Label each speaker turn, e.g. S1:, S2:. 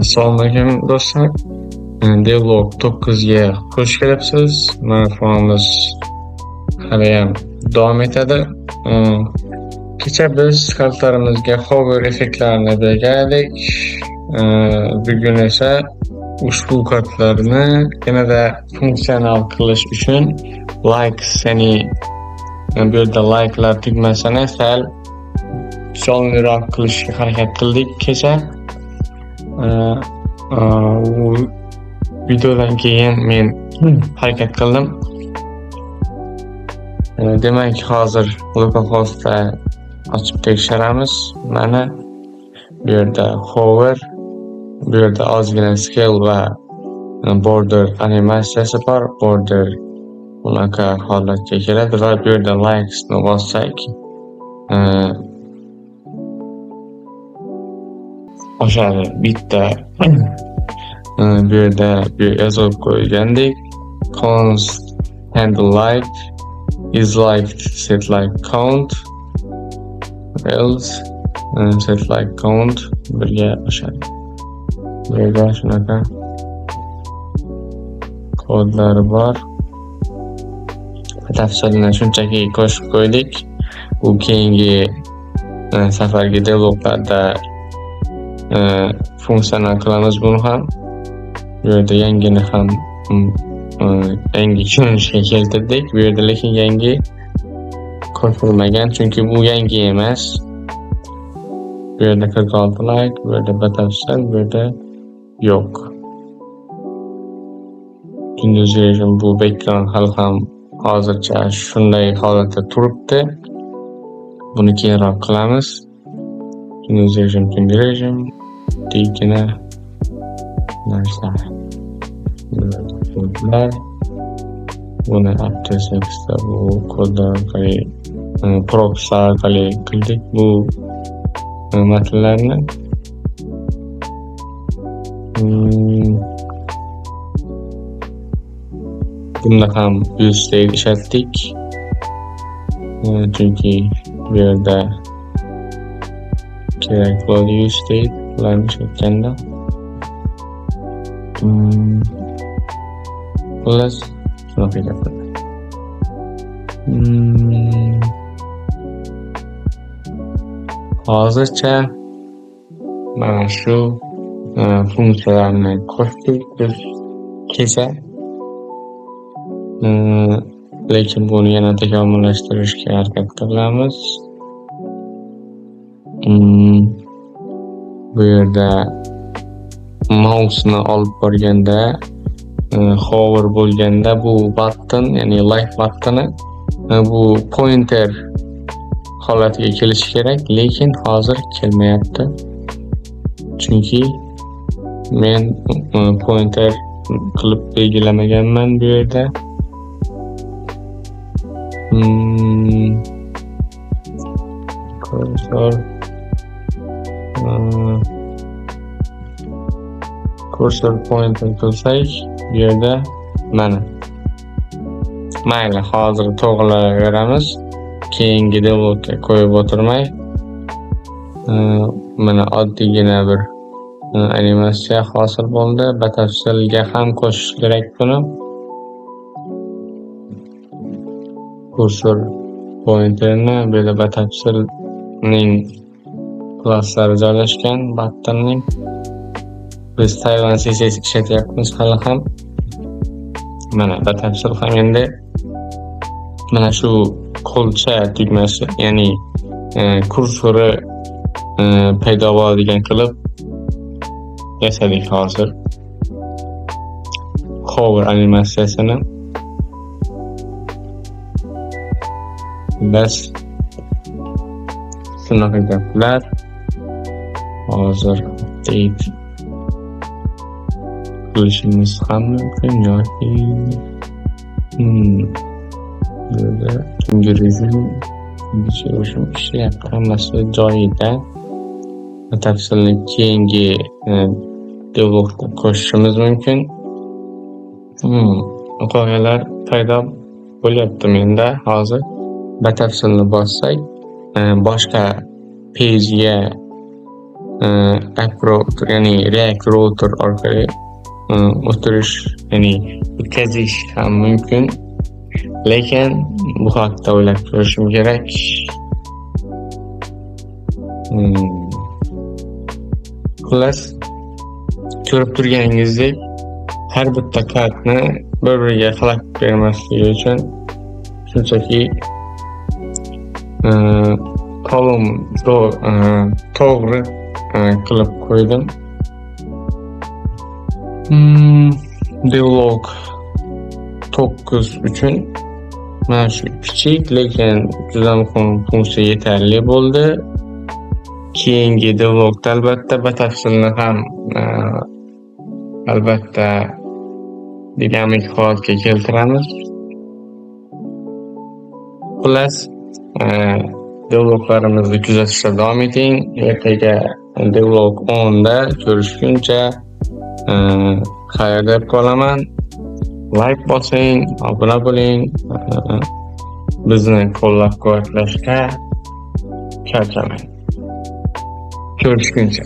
S1: Assalomu alaykum, do'stlar. Devlog 9 ga xush kelibsiz. Marafonimiz haliyam davom etadi. Kecha biz kartlarimizga hover effektlarini bergan edik. Bugun esa ushbu kartlarni yanada funksional qilish uchun likes, ya'ni bu yerda likelar tugmasini sal jonliroq qilishga harakat qildik kecha. U videodan keyin men harakat qildim. Demak, hozir localhostda ochib tekshiramiz. Mana bu yerda hover, bu yerda ozgina scale va border animatsiyasi bor. Border bunaqa holatga keladi va bu yerda likesni bossak, oshadi bitta. Bu yerda yozib qo'ygandik: const handle like is liked set like count else set like count birga oshadi. Bu yerda shunaqa kodlari bor. Tafsilini shunchaki qo'shib qo'ydik. Bu keyingi safargi devloglarda funksional qilamiz buni ham. Bu yerda yangini ham yangi ko'rinishga keltirdik. Bu yerda lekin yangi qo'shilmagan, chunki bu yangi emas. Bu yerda 46 like, bu yerda batafsil, bu yerda yo'q. Kunduzi rejim, bu background hali ham hozircha shunday holatda turibdi. Buni keyinroq qilamiz. Kunduzi rejim, tungi rejim oddiygina narsa. Kodlar. Buni After Effects'da bu kodlar orqali, propslar orqali qildik bu matnlarni. Bunda ham useState ishlatdik. Chunki bu yerda kerak bo'ladi useState ularni ishlatganda. Xullas, shunaqa gaplar. Hozircha mana shu funksiyalarni qo'shdik biz kecha. Lekin buni yana takomillashtirishga harakat qilamiz. Bu yerda mouseni olib borganda, hover bo'lganda bu button, ya'ni like buttoni bu pointer holatiga kelishi kerak, lekin hozir kelmayapti. Chunki men pointer qilib belgilamaganman bu yerda. Cursor pointer qilsak, bu yerda mana. Mayli, hozir to'g'rilayveramiz. Keyingi devlogga qo'yib o'tirmay. Mana oddiygina bir animatsiya hosil bo'ldi. Batafsilga ham qo'shish kerak buni. Cursor pointerni bu yerda batafsilning klasslari joylashgan buttonning. Biz Tailwind CSS ishlatyapmiz hali ham. Mana batafsil ham endi mana shu qo'lcha tugmasi, ya'ni kursori paydo bo'ladigan qilib yasadik hozir. Hover animatsiyasini. Xullas, shunaqa gaplar. Hozir update qilishimiz ham mumkin yoki bu yerda tungi rejim ishlayapti, hammasi joyida. Batafsilni keyingi devlogda qo'shishimiz mumkin. G'oyalar paydo bo'lyapti menda hozir. Batafsilni bossak, boshqa pagega App router, ya'ni React Router orqali o'tirish, ya'ni o'tkazish ham mumkin. Lekin bu haqda o'ylab ko'rishim kerak. Xullas, ko'rib turganingizdek, har bitta kartni bir-biriga xalaqit bermasligi uchun shunchaki column to'g'ri qilib qo'ydim. Devlog 9 uchun mana shu kichik, lekin juda muhim funksiya yetarli bo'ldi. Keyingi devlogda albatta batafsilni ham albatta dinamik holatga keltiramiz. Xullas, devloglarimizni kuzatishda davom eting. Ertaga devlog 10 da ko'rishguncha xayr deb qolaman. Layk bosing, obuna bo'ling, bizni qo'llab-quvvatlashga charchamang. Ko'rishguncha.